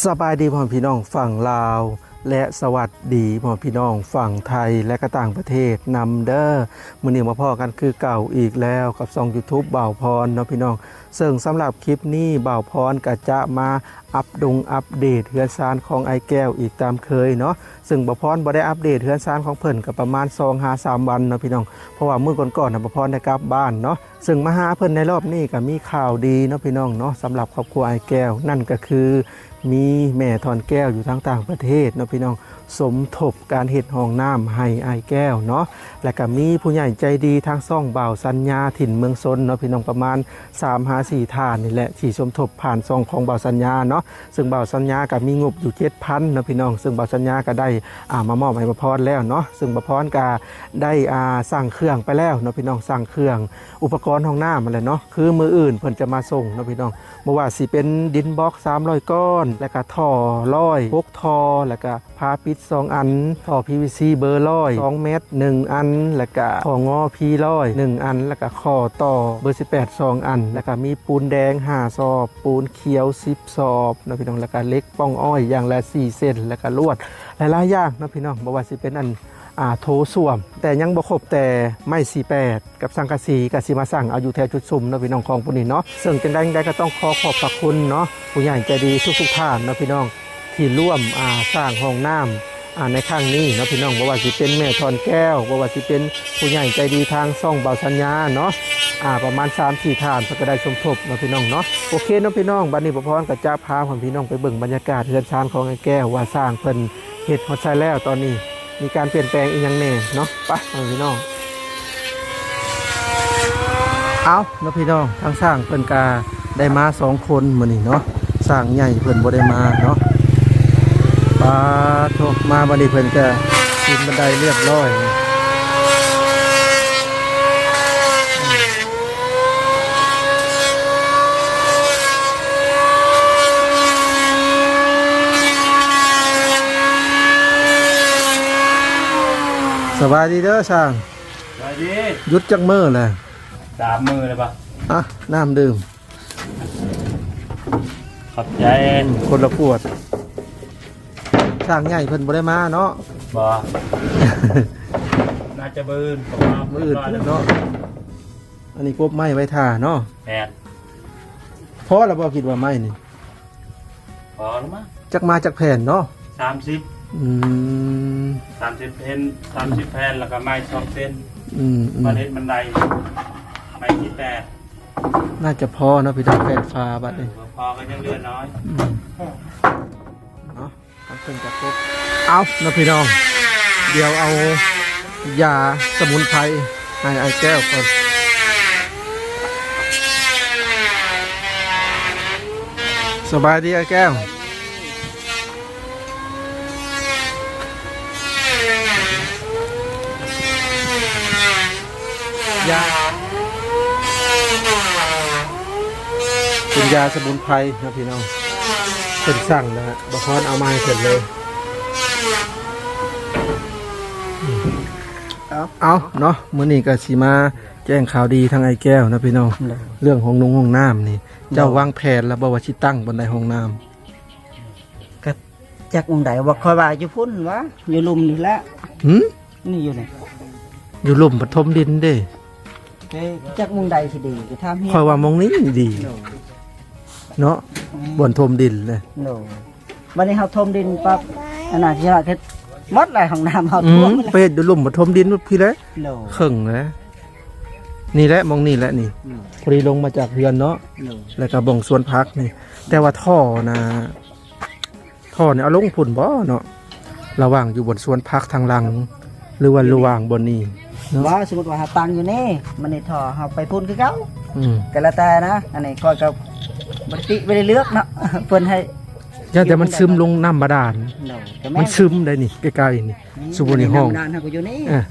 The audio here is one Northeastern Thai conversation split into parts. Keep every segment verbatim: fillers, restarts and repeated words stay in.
สบายดีพ่อพี่น้องฝั่งลาว และสวัสดีพ่อพี่น้องฝั่งไทยและก็ต่างประเทศนำเด้อ มื้อนี้มาพ้อกันคือเก่าอีกแล้วกับช่อง YouTube บ่าวพรเนาะพี่น้อง ซึ่งสำหรับคลิปนี้บ่าวพรก็จะมาอัปดงอัปเดตเฮือนซานของอ้ายแก้วอีกตามเคยเนาะ ซึ่งบ่าวพรบ่ได้อัปเดตเฮือนซานของเพิ่นก็ประมาณสองหาสามวันเนาะพี่น้อง เพราะว่ามื้อก่อนๆน่ะบ่าวพรได้กลับบ้านเนาะ ซึ่งมาหาเพิ่นในรอบนี้ก็มีข่าวดีเนาะพี่น้องเนาะ สำหรับครอบครัวอ้ายแก้ว นั่นก็คือมีแม่ทอนแก้วอยู่ทางต่างประเทศเนาะพี่น้อง สมทบการเฮ็ดห้องน้ำให้อ้ายแก้วเนาะ และก็มีผู้ใหญ่ใจดีทางช่องบ่าวสัญญาถิ่นเมืองชนเนาะพี่น้อง ประมาณสามหาสี่ท่านนี่แหละ ที่สมทบผ่านช่องของบ่าวสัญญาเนาะ ซึ่งบ่าวสัญญาก็มีงบอยู่เจ็ดพันเนาะพี่น้อง ซึ่งบ่าวสัญญาก็ได้ อ่า มามอบให้บ่าวพรแล้วเนาะ ซึ่งบ่าวพรก็ได้ อ่า สั่งเครื่องไปแล้วเนาะพี่น้อง สั่งเครื่องอุปกรณ์ห้องน้ำนั่นแหละเนาะ คือมื้ออื่นเพิ่นจะมาส่งเนาะพี่น้อง บ่ว่าสิเป็นดินบล็อกสามร้อยก้อน แล้วก็ท่อร้อย หกท่อ แล้วก็ผ้าปิดสองอัน ท่อ พีวีซี เบอร์ร้อย สองเมตรหนึ่งอัน แล้วก็ท่องอ พีร้อย หนึ่งอัน แล้วก็ข้อต่อเบอร์สิบแปดสองอัน แล้วก็มีปูนแดงห้าซอบ ปูนเขียวสิบซอบเนาะพี่น้อง แล้วก็เหล็กป้องอ้อยอย่างละสี่เส้น แล้วก็ลวดหลายๆอย่างเนาะพี่น้อง บ่ว่าสิเป็นอัน อ่า โถส้วม แต่ยังบ่ครบ แต่ไม้สี่แปดกับสังกะสีก็สิมาสั่งเอาอยู่แถวจุดซุมเนาะพี่น้อง ของผู้นี้เนาะ ซึ่งจังใดจังใดก็ต้องขอขอบพระคุณเนาะ ผู้ใหญ่ใจดีทุกๆท่านเนาะพี่น้อง ที่ร่วม อ่า สร้างห้องน้ำ อ่า ในครั้งนี้เนาะพี่น้อง บ่ว่าสิเป็นแม่ทอนแก้ว บ่ว่าสิเป็นผู้ใหญ่ใจดีทางช่องบ่าวสัญญาเนาะ อ่า ประมาณสามสี่ท่านเพิ่นก็ได้สมทบเนาะพี่น้องเนาะ โอเคเนาะพี่น้อง บัดนี้บ่าวพรก็จะพาพ่อพี่น้องไปเบิ่งบรรยากาศเฮือนซานของอ้ายแก้ว ว่าสร้างเพิ่นเฮ็ดฮอดไสแล้ว ตอนนี้มีการเปลี่ยนแปลงอีหยังแน่เนาะ ไปพ่อพี่น้อง เอาเนาะพี่น้อง ทางสร้างเพิ่นก็ได้มาสองคนมื้อนี้เนาะ สร้างใหญ่เพิ่นบ่ได้มาเนาะ ปาโท มาบัดนี้เพิ่นก็ขึ้นบันไดเรียบร้อย สบายดีเด้อช่าง สบายดี หยุดจักมื้อแหละ สามมื้อเลยปะ อ่ะ น้ำดื่ม ขอบใจ อืม คนละขวด ช่างใหญ่เพิ่นบ่ได้มาเนาะ บ่ น่าจะมื้ออื่น มื้ออื่นเนาะ อันนี้กบไม้ไว้ท่าเนาะ แม่น พอแล้วบ่คิดว่าไม้นี่ พอแล้วมั้ง จักมาจักแผ่นเนาะ สามสิบ อืม สามสิบแผ่น สามสิบแผ่น แล้วก็ไม้สองเส้น อืม อืม ประเด็นบันได ไม้ที่แปด น่าจะพอเนาะพี่น้อง แผ่นฟ้าบัดนี้ เออ พอก็ยังเหลือน้อย อืม เนาะ ทางเพิ่นจะครบ เอาเนาะพี่น้อง เดี๋ยวเอายาสมุนไพรให้อ้ายแก้วก่อน สบายดีอ้ายแก้ว ยา เป็นยาสมุนไพรนะพี่น้อง เพิ่นสั่งนะฮะ บ่าวพรเอามาให้เพิ่นเลย เอา เอาเนาะ มื้อนี้ก็สิมาแจ้งข่าวดีทางอ้ายแก้วนะพี่น้อง เรื่องห้องนุ่งห้องน้ำนี่ เจ้าวางแผนแล้วบ่ว่าสิตั้งบ่อนใดห้องน้ำ ก็จักหม่องใด ว่าค่อยว่าอยู่พุ้นวะ อยู่ลุ่มนี่แหละ หืม นี่อยู่นี่ อยู่ลุ่มปฐมดินเด้ เอ้ย จักหม่องใดสิดี ก็ถามเฮีย ค่อยว่าหม่องนี้ดี โดย เนาะ อืม บ่อนถมดินเลย โดย บัดนี้เฮาถมดินปั๊บ อันนั้นที่เฮาเฮ็ดหมดเลย ห้องน้ำเฮา อืม ท่วมหมดเลย ไปเฮ็ดอยู่ลุ่มปฐมดินพี่เลย โดย เคิ่งเลย นี่แหละ หม่องนี้แหละนี่ โดย พอดีลงมาจากเฮือนเนาะ โดย แล้วก็บ่องสวนผักนี่ แต่ว่าท่อนะ ท่อนี่เอาลงพุ้นบ่เนาะ ระหว่างอยู่บ่อนสวนผักทางหลัง หรือว่าระหว่างบ่อนนี้เนาะ ว่าสมมุติว่าเฮาตั้งอยู่นี่ มันนี่ท่อเฮาไปพุ้นคือเก่า อืม ก็แล้วแต่นะ อันนี้ข้อยก็บ่ได้ติบ่ได้เลือกเนาะ เพิ่นให้ ย่านแต่มันซึมลงน้ำบาดาล โดย ก็แม่น มันซึมได้นี่ ใกล้ๆนี่ นี่ สมมุตินี่ห้อง น้ำบาดาลเฮาก็อยู่นี่ เออ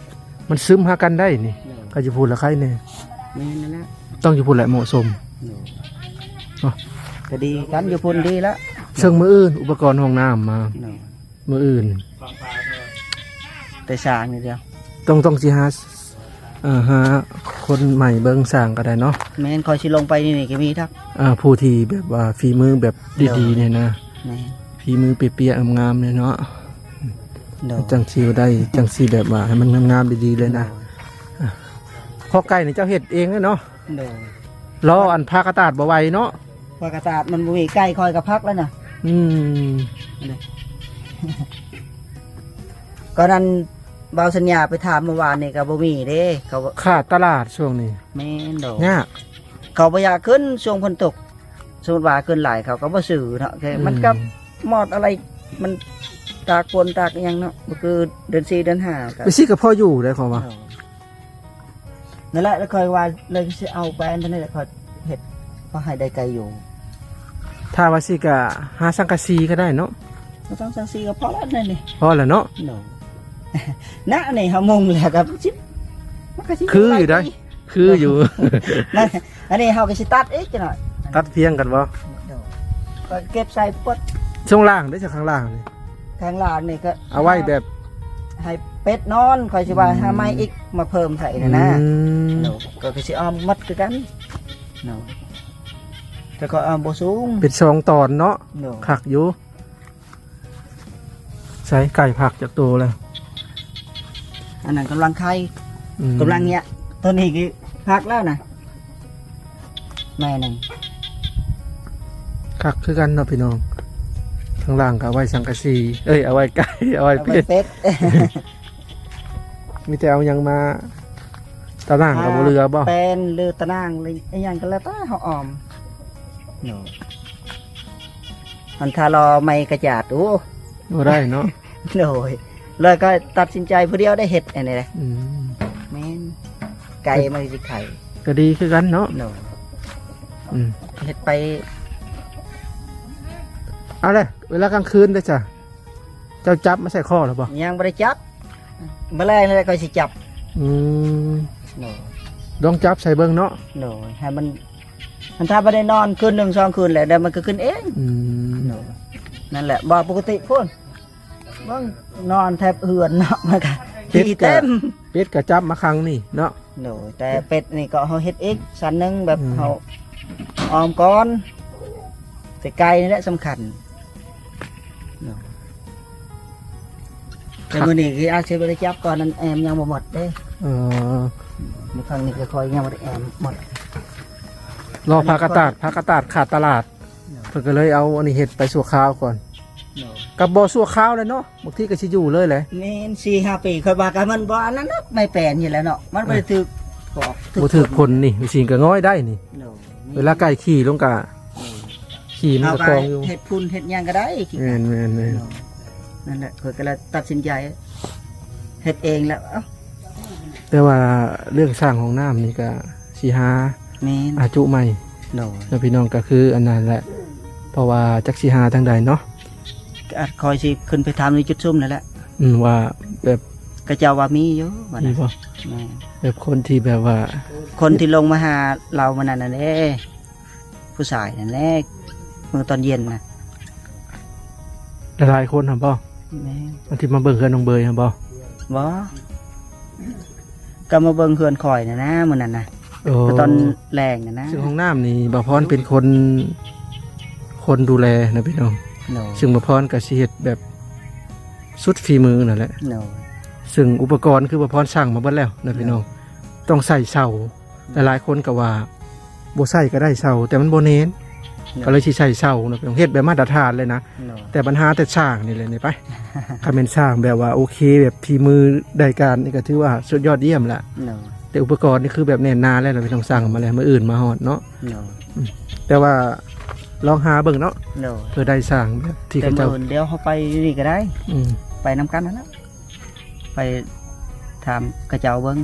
มันซึมหากันได้นี่ โดย ก็อยู่พุ้นละใครแน่ แม่นนั่นแหละ ต้องอยู่พุ้นแหละเหมาะสม โดย เนาะ ก็ดีกันอยู่พุ้นดีละ เชิงมื้ออื่น อุปกรณ์ห้องน้ำมา โดย มื้ออื่น แต่สร้างนี่เดียว ต้อง ต้องสิหา เอ่อ หาคนใหม่เบิ่งสร้างก็ได้เนาะ แม่น ข้อยสิลงไปนี่ นี่ก็มีทัก อ่า ผู้ที่แบบว่าฝีมือแบบดีๆ โดย เนี่ยนะ แม่น ฝีมือเปียๆงามๆเลยเนาะ โดย จังสิได้ จังสิแบบว่าให้มันงามๆดีๆเลยนะ โดย อ่ะ ข้อไก่นี่เจ้าเฮ็ดเองเลยเนาะ โดย รออันผักกระตาดบ่ไหวเนาะ ผักกระตาดมันบ่มี ไก่คอยกับผักแล้วนะ อืม ก็นั้นบ่าวสัญญาไปถามเมื่อวานนี่ก็บ่มีเด้ เขาว่า ขาดตลาดช่วงนี้ แม่นดอก ยาก เขาบ่อยากขึ้นช่วงฝนตก สมมุติว่าขึ้นหลายเขาก็บ่ซื้อเนาะ แค่ อืม มันก็มอดอะไร มันตากฝนตากอิหยังเนาะ ก็คือเดือนสี่เดือนห้าก็ ไปสิก็พออยู่ได้ของว่า เออ นั่นแหละ แล้วค่อยว่าเลยสิเอาไปอันนั้นแหละ ค่อยเฮ็ดพอให้ได้ไกลอยู่ ถ้าว่าสิก็หาสังกะสีก็ได้เนาะ บ่ต้องสังกะสีก็พอแล้วนั่นนี่ พอแล้วเนาะ โดย นะ นี่เฮามุงแล้วก็สิ มันก็สิ คืออยู่ได้ หลายปี คืออยู่ นั่น อันนี้เฮาก็สิตัดอีกจักหน่อย ตัดเพียงกันบ่ โดย ก็เก็บใส่ปด ช่วงล่างได้จากข้างล่างนี่ ข้างล่างนี่ก็ เอาไว้แบบ ให้เป็ดนอน ค่อยสิว่า อืม หาไม้อีกมาเพิ่มใส่นะนะ อืม โดย ก็ ก็สิอ้อมหมดคือกัน โดย แต่ก็อ้อมบ่สูง เป็นสองตอนเนาะ โดย คักอยู่ ใส่ไก่ผักจากตัวแล้ว อันนั้นกำลังไข่ อืม กำลังเนี่ย ตัวนี้คือผักแล้วนะ แม่หนึ่ง คักคือกันเนาะพี่น้อง ข้างล่างก็เอาไว้สังกะสี เอ้ย เอาไว้ไก่ เอาไว้ เอาไว้ เป็ด เป็ด มีแต่เอาหยังมา ตะนางก็บ่เหลือบ่ แป้นหรือตะนางหรืออิหยังก็แล้วแต่เฮาออม โดย มันถ้ารอไม่กระจาด โอ้ บ่ได้เนาะ โดย เลยก็ตัดสินใจผู้เดียวได้เฮ็ดอันนี้แหละ อืม แม่น ไก่มันสิไข่ ก็ดีคือกันเนาะ โดย อืม เฮ็ดไป เอาเลย เวลากลางคืนเด้อจ้ะ เจ้าจับมาใส่คอหรือบ่ ยังบ่ได้จับ มื้อแลงนี่แหละก็สิจับ อืม โดย ลองจับใส่เบิ่งเนาะ โดย ให้มัน มันถ้าบ่ได้นอนคืนหนึ่งสองคืนแล้ว เดี๋ยวมันก็ขึ้นเอง อืม โดย นั่นแหละ บ่ปกติพุ้น เบิ่งนอนแทบเฮือนเนาะ มันก็ เป็ดก็ ขี้เต็ม เป็ดก็จับมาขังนี่เนาะ โดย แต่เป็ดนี่ก็เฮาเฮ็ดอีกชั้นหนึ่งแบบ อืม เฮาออมก่อน แต่ไก่นี่แหละสำคัญ เนาะ แต่มื้อนี้คืออาจสิบ่ได้จับก่อน นั่นแอมยังบ่หมดเด้ เออ ในครั้งนี้ก็ค่อยยังบ่ได้แอมหมด รอผักกระตาด ผักกระตาดขาดตลาด เนาะ เพิ่นก็เลยเอาอันนี้เฮ็ดไปชั่วคราวก่อน เนาะ กับบ่ชั่วคราวเลยเนาะ บางทีก็สิอยู่เลยแหละ แม่น สี่ห้า ปี ค่อยว่ากัน มันบ่อันนั้นเนาะ ไม่แปลนอยู่แล้วเนาะ มันบ่ได้ถืกปอก บ่ถืกฝนนี่ สิ่งก็ง่อยได้นี่ เนาะ เวลาไก่ขี่ลงกะ เออ ขี่มันก็กองอยู่ เฮาก็เฮ็ดพุ้นเฮ็ดหยังก็ได้ แม่นๆๆ เนาะ นั่นแหละ ข้อยก็เลยตัดสินใจเฮ็ดเองแล้ว เอ้า แต่ว่าเรื่องสร้างห้องน้ำนี่ก็สิหา แม่น อาจุใหม่ โดย แล้วพี่น้องก็คืออันนั้นแหละ เพราะว่าจักสิหาทางใดเนาะ ก็อาจคอยสิขึ้นไปถามในจุดซุมนั่นแหละ อืม ว่าแบบ เขาเจ้าว่ามีอยู่ ว่า มีบ่ แม่น แบบคนที่แบบว่า คนที่ลงมาหาเรามื้อนั้นน่ะเด้ ผู้ชายนั่นแหละ มื้อตอนเย็นน่ะ หลายๆคนหั่นบ่ แม่น อันที่มาเบิ่งเฮือนน้องเบยหั่นบ่ บ่ ก็มาเบิ่งเฮือนข่อยน่ะนะ มื้อนั้นน่ะ โอ้ ก็ตอนแลงน่ะนะ ซึ่งห้องน้ำนี่บ่าวพรเป็นคน คนดูแลนะพี่น้อง โดย ซึ่งบ่าวพรก็สิเฮ็ดแบบสุดฝีมือนั่นแหละ โดย ซึ่งอุปกรณ์คือบ่าวพรสั่งมาเบิดแล้วนะพี่น้อง โดย ต้องใส่เสา หลายๆคนก็ว่าบ่ใส่ก็ได้เสา แต่มันบ่แน่น เนาะ ก็เลยสิใส่เสาเนาะ เฮ็ดแบบมาตรฐานเลยนะ เนาะ แต่ปัญหาแต่ช่างนี่แหละนี่ไป คันแม่นช่างแบบว่าโอเค แบบฝีมือได้การนี่ก็ถือว่าสุดยอดเยี่ยมละ เนาะ แต่อุปกรณ์นี่คือแบบแน่นหนาแล้วนะพี่น้อง สั่งมาแล้ว มื้ออื่นมาฮอดเนาะ เนาะ อืม แต่ว่าลองหาเบิ่งเนาะ เนาะ เพื่อได้ช่างแบบที่ แต่ เขาเจ้า มื้ออื่นเดี๋ยวเฮาไปนี่ก็ได้ อืม ไปนำกันนั่นแหละ ไปถามเขาเจ้าเบิ่ง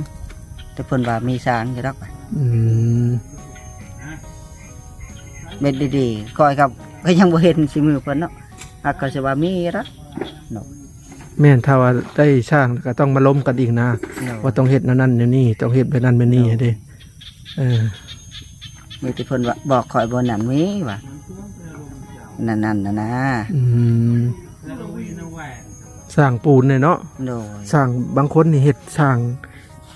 แต่เพิ่นว่ามีสร้างอยู่ดอก อืม เม็ดดีๆ ข้อยก็ ก็ยังบ่เห็นฝีมือเพิ่นเนาะ หากเขาสิว่ามีอยู่ดอกเนาะ แม่น ถ้าว่าได้สร้างก็ต้องมาล้มกันอีกนะ เนาะ ว่าต้องเฮ็ดแนวนั้นแนวนี้ ต้องเฮ็ดแบบนั้นแบบนี้ เนาะ เด้ เออ มีแต่เพิ่นว่า บอกข้อยบ่นั่นมีว่า นั่นๆ น่ะนะ อืม สร้างปูนเนี่ยเนาะ โดย สร้างบางคนนี่เฮ็ดสร้าง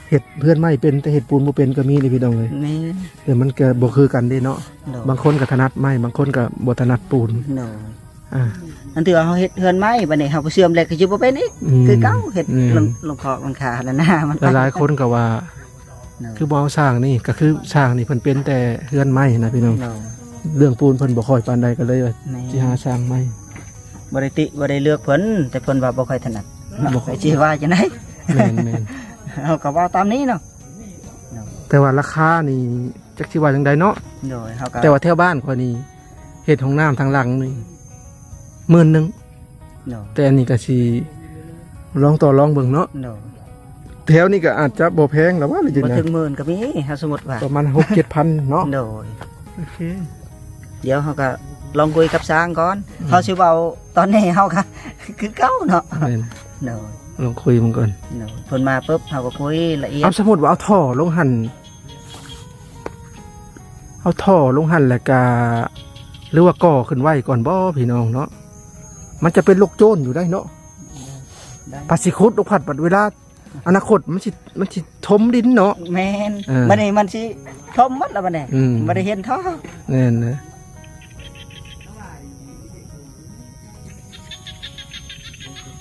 เฮ็ดเฮือนไม้เป็น แต่เฮ็ดปูนบ่เป็นก็มีเลยพี่น้องเอ้ย แม่น แต่มันก็บ่คือกันเด้เนาะ โดย บางคนก็ถนัดไม้ บางคนก็บ่ถนัดปูน โดย อ่า อันที่ว่าเฮาเฮ็ดเฮือนไม้บัดนี้เฮาไปเชื่อมเหล็กก็สิบ่เป็นอีก อืม คือเก่า เฮ็ด อืม ลง ลงคอกลงคานั่นนะ มัน หลายๆคนก็ว่า เนาะ คือบ่เอาสร้างนี่ ก็คือสร้างนี่เพิ่นเป็นแต่เฮือนไม้นะพี่น้อง เนาะ เรื่องปูนเพิ่นบ่ค่อยปานใด ก็เลยว่า แม่น สิหาสร้างไม้ บ่ได้ติบ่ได้เลือกเพิ่น แต่เพิ่นว่าบ่ค่อยถนัด บ่ค่อย สิว่าจังได๋ แม่นๆ เฮาก็เว้าตามนี้เนาะ เนาะ แต่ว่าราคานี่จักสิว่าจังใดเนาะ โดย เฮาก็ แต่ว่าแถวบ้านข้อยนี่ เฮ็ดห้องน้ำทางหลังนี่ หมื่นหนึ่ง โดย แต่อันนี้ก็สิลองต่อรองเบิ่งเนาะ โดย แถวนี้ก็อาจจะบ่แพงแล้ววะ หรือจั่งใด๋ บ่ถึงหมื่นก็มี ถ้าสมมุติว่า ประมาณหกเจ็ดพันเนาะ โดย โอเค เดี๋ยวเฮาก็ลองคุยกับช่างก่อน อืม เฮาสิเว้าตอนนี้เฮาก็ คือเก่าเนาะ แม่น โดย ลองคุยมันก่อน โดย เพิ่นมาปุ๊บเฮาก็คุยละเอียด เอาสมมุติว่าเอาท่อลงหั่น เอาท่อลงหั่นแล้วก็ หรือว่าก่อขึ้นไว้ก่อนบ่พี่น้องเนาะ มันจะเป็นโรคโจรอยู่ได้เนาะ ได้ ผัดสิขุดลงผัดบัดเวลา อนาคตมันสิ มันสิถมดินเนาะ แม่น เออ บัดนี้มันสิถมหมดแล้วบัดนี้ อืม บ่ได้เห็นท่อ แม่นนะ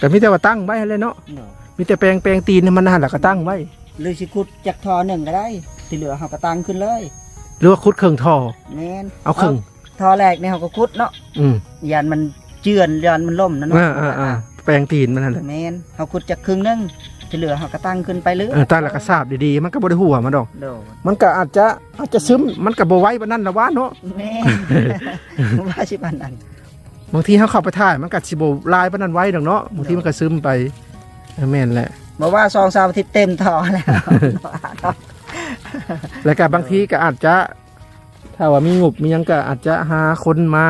ก็มีแต่ว่าตั้งไว้หั่นแหละเนาะ เนาะ มีแต่แปลง แปลงตีนให้มันหั่นแล้วก็ตั้งไว้ หรือสิขุดจักท่อหนึ่งก็ได้ ที่เหลือเฮาก็ตั้งขึ้นเลย หรือว่าขุดครึ่งท่อ แม่น เอาครึ่ง เอาท่อแรกนี่เฮาก็ขุดเนาะ อืม ย่านมันเจือน ย่านมันล่มนั่นเนาะ อ่าๆๆ แปลงตีนมันหั่นแหละ แม่น เฮาขุดจักครึ่งหนึ่ง ที่เหลือเฮาก็ตั้งขึ้นไปเลย เออ ตั้งแล้วก็สาบดีๆ มันก็บ่ได้หัวมันดอก โดย มันก็อาจจะ อาจจะซึม มันก็บ่ไวปานนั้นละวะเนาะ แม่น ว่าสิปานนั้น บางทีเฮาเข้าไปถ่ายมันก็สิบ่หลายปานนั้นไวดอกเนาะ บางทีมันก็ซึมไป เออ แม่นแหละ บ่ว่าสองสามอาทิตย์เต็มท่อแล้ว แล้วก็บางทีก็อาจจะ ถ้าว่ามีงบมีหยังก็อาจจะหาคนมา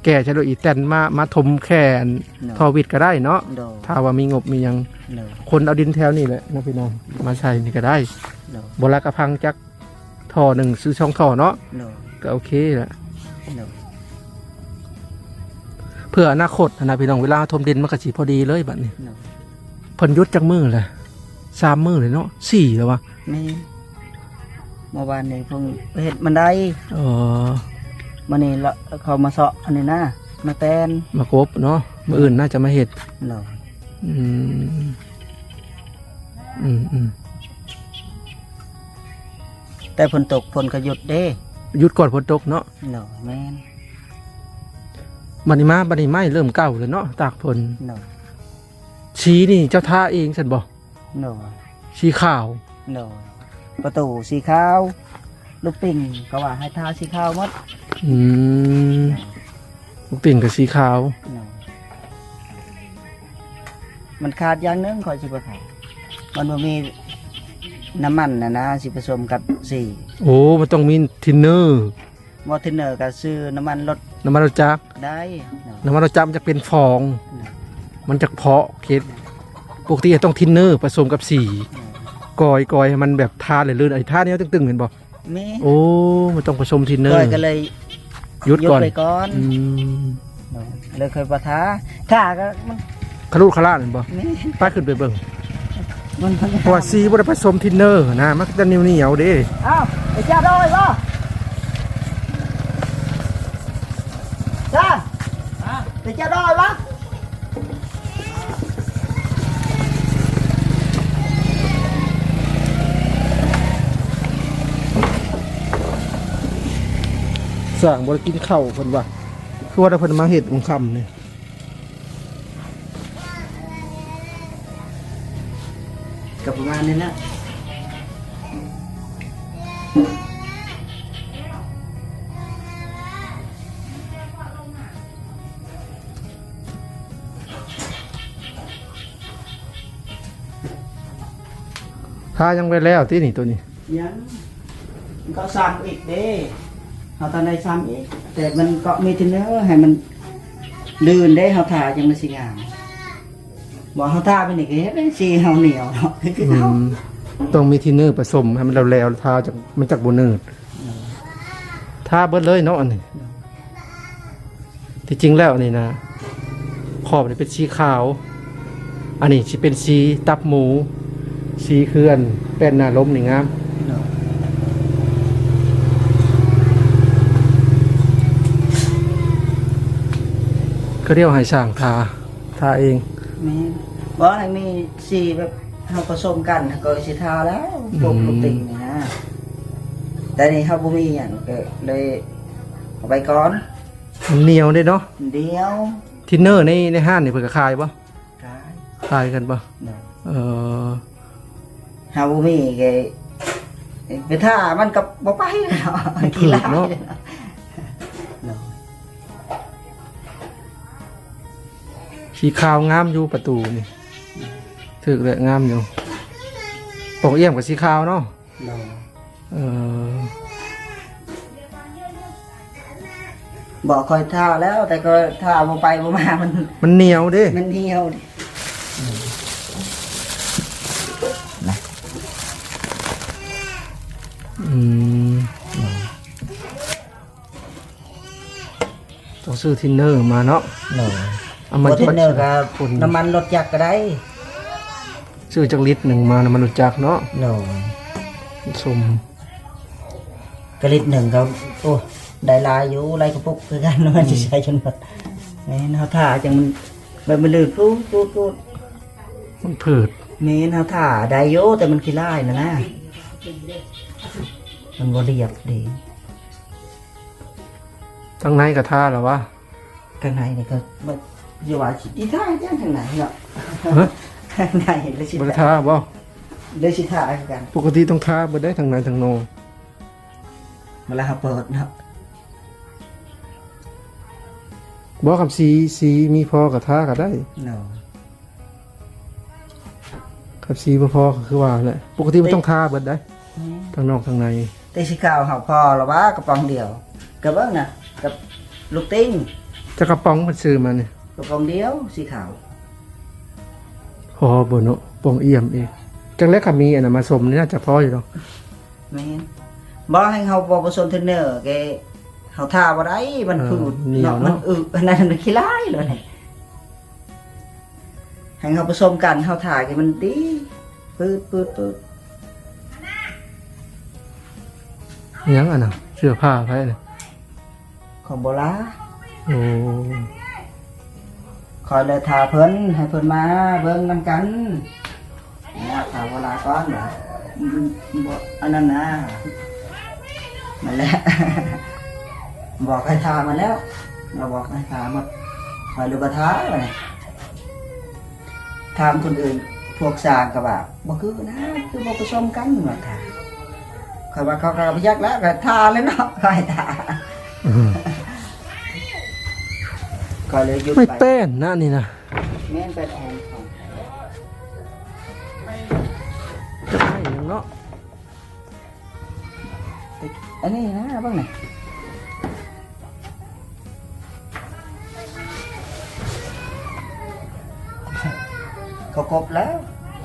แก่ใช้รถอีแตนมา มาถมแค่อัน เนาะ ท่อวิทย์ก็ได้เนาะ โดย ถ้าว่ามีงบมีหยัง โดย คนเอาดินแถวนี้แหละนะพี่น้อง มาใส่นี่ก็ได้ โดย บ่ละกะพังจักท่อหนึ่ง ซื้อสองท่อเนาะ โดย ก็โอเคละ โดย เพื่ออนาคตนะพี่น้อง เวลาถมดินมันก็สิพอดีเลยบัดนี้ โดย เพิ่นหยุดจักมื้อแหละ สามมื้อเลยเนาะ สี่แล้ววะ แม่น เมื่อวานนี้เพิ่งไปเฮ็ดบันได อ๋อ มื้อนี้ละเขามาเซาะอันนี้นะ มาแตน มากบเนาะ มื้ออื่นน่าจะมาเฮ็ด เนาะ อืม อืม อืม แต่ฝนตกฝนก็หยุดเด้ หยุดก่อนฝนตกเนาะ เนาะ แม่น บัดนี้มา บัดนี้ไม้เริ่มเก่าแล้วเนาะ ตากฝน เนาะ สีนี่เจ้าทาเองซั่นบ่ โดย สีขาว โดย ประตูสีขาว ลูกปิ่งก็ว่าให้ทาสีขาวหมด อืม ลูกปิ่งก็สีขาว โดย มันขาดอย่างหนึ่งข้อยสิบ่ทา มันบ่มีน้ำมันน่ะนะ สิผสมกับสี โอ้ มันต้องมีทินเนอร์ บ่ทินเนอร์ก็ซื้อน้ำมันรถ น้ำมันรถจักร ได้เนาะ น้ำมันรถจักรมันจะเป็นฟอง เนาะ มันจะเพาะเฮ็ด ปกติต้องทินเนอร์ผสมกับสี เนาะ กอย กอยให้มันแบบทาเลยลื่น ไอ้ทาเนี่ยตึงๆ เห็นบ่ มี โอ้ มันต้องผสมทินเนอร์ กอยก็เลย หยุดก่อน หยุดไปก่อน อืม เนาะ เลยเคยบ่ทา ทาก็มัน ขรุขระเห็นบ่ มี ไปขึ้นไปเบิ่ง มัน เพราะว่าสีบ่ได้ผสมทินเนอร์นะ มันก็จะเหนียวๆ เด้ อ้าว ไปเจ้าดอยบ่ จ้า ไปเจ้าดอยบ่ สร้างบ่ได้กินข้าวเพิ่นว่า คือว่าแต่เพิ่นมาเฮ็ดมื้อค่ำนี่ ก็ประมาณนี้แหละ ทายังบ่แล้วตินี่ตัวนี้ ยัง มันก็ซ้ำอีกเด้ เฮาต้องได้ซ้ำอีก แต่มันก็มีทินเนอร์ให้มันลื่นเด้ เฮาทาจั่งมันสิงาม บ่เฮาทาไปนี่ก็เฮ็ดให้สีเฮาเหนียวเนาะ คือ อื เฮา ม ต้องมีทินเนอร์ผสมให้มันแล้วๆ ทาจั่ง มันจั่งบ่หนืด อืม ทาเบิดเลยเนาะอันนี้ อืม ที่จริงแล้วนี่นะ ขอบนี่เป็นสีขาว อันนี้สิเป็นสีตับหมู สีเคลื่อน แป้นหน้าลมนี่งาม เนาะ ข เรียวให้ช่างทา ทาเอง แม่น บ่ให้มีสีแบบเฮาผสมกันก็สิทาแล้ว อืม ปกตินี่นะ แต่นี่เฮาบ่มีหยังก็เลยเอาไปก่อน มันเหนียวเด้เนาะ เหนียว ทินเนอร์ใน ในห้างนี่เพิ่นก็ขายบ่ ขาย ขายกันบ่ เนาะ เออ เฮาบ่มีก็ไปทามันก็บ่ไปแล้ว มันถืกเนาะ ขี้ร้ายเนาะ สีขาวงามอยู่ประตูนี่ ถืกแหละงามอยู่ ปองเอี่ยมกับสีขาวเนาะ เนาะ เออ บอกคอยทาแล้ว แต่ก็ทาบ่ไปบ่มา มัน มันเหนียวเด้ มันเหนียวเด้ อืม ต้องซื้อทินเนอร์มาเนาะ โดย เอามา บ่ทินเนอร์ก็ พ่น น้ำมันรถจักรก็ได้ ซื้อจักลิตรหนึ่งมา น้ำมันรถจักรเนาะ โดย สม ก็ลิตรหนึ่งก็ โอ้ ได้หลายอยู่ หลายกระปุกคือกัน มันสิใช้จนหมด แม่นเฮาทาจังมัน แบบมันลื่น ปูด ปูด ปูด มันผืด แม่นเฮาทาได้อยู่ แต่มันขี้ร้ายนะนะ มันบ่เรียบดี ทางในก็ทาแล้ววะ ข้างในนี่ก็บ่ อย่าว่าสิทาจังข้างในเนาะ ฮะ ข้างในเลยสิ บ่ได้ทาบ่ เลยสิทาคือกัน ปกติต้องทาเบิดได้ทางในทางนอก เวลาเฮาเปิดเนาะ บ่ คำสี สีมีพอก็ทาก็ได้ เนาะ ครับ สีบ่พอก็คือว่าแหละ ปกติมันต้องทาเบิดได้ อืม ทั้งนอกทั้งใน แต่สีขาวเฮาพอละว่ากระป๋องเดียว กะเบิ่งนะ กับลูกติ้ง จักกระป๋องมันซื้อมานี่ กระป๋องเดียวสีขาว พอบ่เนาะ ปองเอี่ยมเอง จังแล้วก็มีอันนั้นมาสมนี่น่าจะพออยู่ดอก แม่น บ่ให้เฮาบ่ผสมเทรนเนอร์แก เฮาทาบ่ได้ มัน เออ ผืด เหนียว เนาะ เนาะ มันอึ อันนั้นมันขี้ร้ายเลย ให้เฮาผสมกัน เฮาทาให้มันดี ปืด ปืด ปืด อิหยังอันน่ะ เสื้อผ้าไผน่ะ ของโบราณ โอ้ คอยเลยทาเพิ่น ให้เพิ่นมาเบิ่งนำกัน นะ ทาโบราณก่อนนะ อืม บ่ อันนั้นนะ นั่นแหละ บอกให้ทามาแล้ว เราบอกให้ทามา คอยเลยบ่ทาเลย ถามคนอื่น พวกสร้างก็ว่า บ่คือนะ คือบ่ผสมกัน ว่าทา ข้อยว่าเขาก็บ่อยากแล้ว ก็ทาเลยเนาะ ข้อยทา อืม ก็เลยหยุดไป ไม่แป้นนะนี่นะ แม่นแป้นอ่อนของ จะใช่หยังเนาะ อันนี้นะ เบิ่งนี่ เขากบแล้ว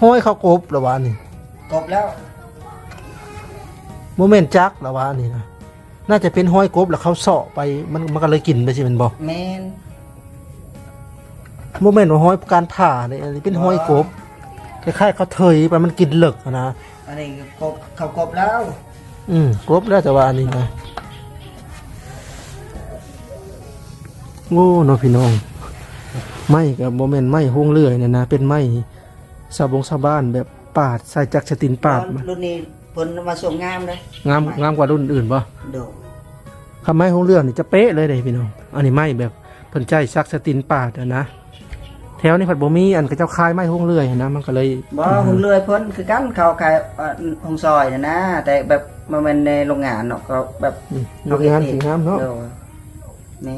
ห้อยเขากบแล้ววะนี่ กบแล้ว บ่แม่นจักแล้ววะนี่นะ น่าจะเป็นห้อยกบแล้วเขาเซาะไป มัน มันก็เลยกินไปสิแม่นบ่ แม่น บ่แม่นว่าห้อยการผ่าเนี่ย อันนี้เป็นห้อยกบ คล้ายๆเขาเทยไป มันกินเหลิกอะนะ อันนี้กบ เขากบแล้ว อืม กบแล้วแต่ว่าอันนี้นะ โอ้ เนาะพี่น้อง ไม้ก็บ่แม่นไม้โฮงเลื่อยเนี่ยนะ เป็นไม้ชาวบงชาวบ้านแบบปาด ใส่จักรสตินปาดมา รุ่นนี้เพิ่นมาส่งงามเลย งาม ไม้ งามกว่ารุ่นอื่นบ่ โดย คันไม้โฮงเลื่อยนี่จะเป๊ะเลยเด้พี่น้อง อันนี้ไม้แบบเพิ่นใช้จักรสตินปาดอะนะ แถวนี้ผัดบ่มีอันเขาเจ้าขายไม้โฮงเลื่อยนะ มันก็เลย บ่ โฮงเลื่อยเพิ่นคือกัน เขาขาย เอ่อ โฮงซอยนะนะ แต่แบบมันแม่นในโรงงานเนาะ ก็แบบ อืม โรงงานสิงามเนาะ โดย นี่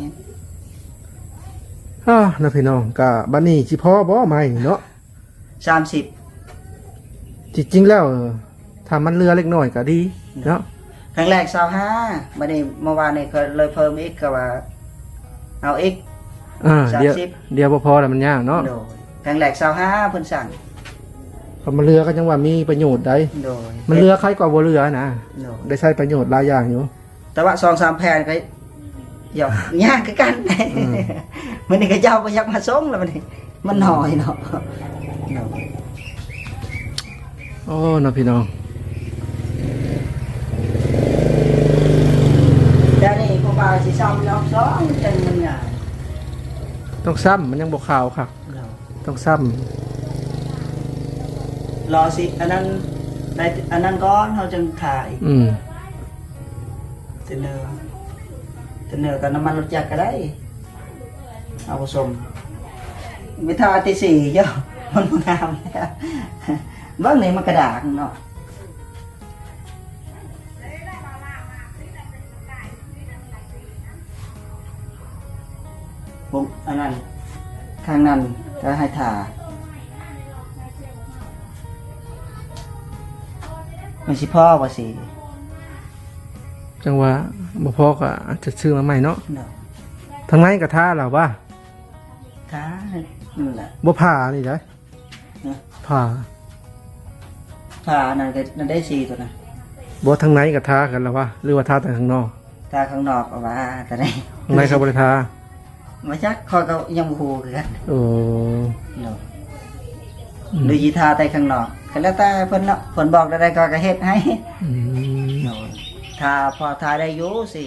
อ่า นะพี่น้อง ก็บัดนี้สิพอบ่ไม้เนาะ สามสิบ จริงๆแล้ว ถ้ามันเหลือเล็กน้อยก็ดีเนาะ ครั้งแรกซาวห้า บัดนี้เมื่อวานนี้ก็เลยเพิ่มอีก ก็ว่า เอาอีก อ่า เดี๋ยว สามสิบ เดี๋ยวบ่พอแล้วมันยากเนาะ โดย ครั้งแรกซาวห้า เพิ่นสั่ง พอมันเหลือก็ยังว่ามีประโยชน์ได้ โดย มันเหลือใครกว่าบ่เหลือนะ โดย ได้ใช้ประโยชน์หลายอย่างอยู่ แต่ว่าสองสามแผ่นก็ หยอก ยากคือกัน อืม มื้อนี้ก็เจ้าบ่อยากมาส่งแล้วมื้อนี้ มันน้อยเนาะ โอ้ เนาะพี่น้อง เดี๋ยวนี้พวกบ่าวสิซ่อมรอบสองจังมันง่าย ต้องซ่ำ มันยังบ่ขาวคัก เนาะ ต้องซ่ำ รอสิ อันนั้นได้ อันนั้นก่อน เฮาจึงทาอีก อืม เทนเนอร์ เทนเนอร์กับน้ำมันรถจักรก็ได้ เอาผสม ไม่ทาตีสี่เจ้า มันบ่งามแล้ว เบิ่งนี่มันกระดากเนาะ พวกอันนั้น ข้างนั้นก็ให้ทา มันสิพอบ่สิ จังว่าบ่พอก็อาจจะซื้อมาใหม่เนาะ เนาะ ทางในก็ทาแล้ววะ ทานั่นแหละ บ่ผ่านี่ได้ นะ ผ่า ผ่านั่นก็นั่นได้สี่ตัวนะ บ่ทางในก็ทากันแล้ววะ หรือว่าทาแต่ข้างนอก ทาข้างนอกเอาว่า แต่ใน ข้างในเขาบ่ได้ทา มาจัก ข้อยก็ยังบ่ฮู้คือกัน โอ้ เนาะ อืม หรือสิทาแต่ข้างนอก ก็แล้วแต่เพิ่นเนาะ เพิ่นบอกได้ก็ ก็เฮ็ดให้ อืม เนาะ ทา พอทาได้อยู่สิ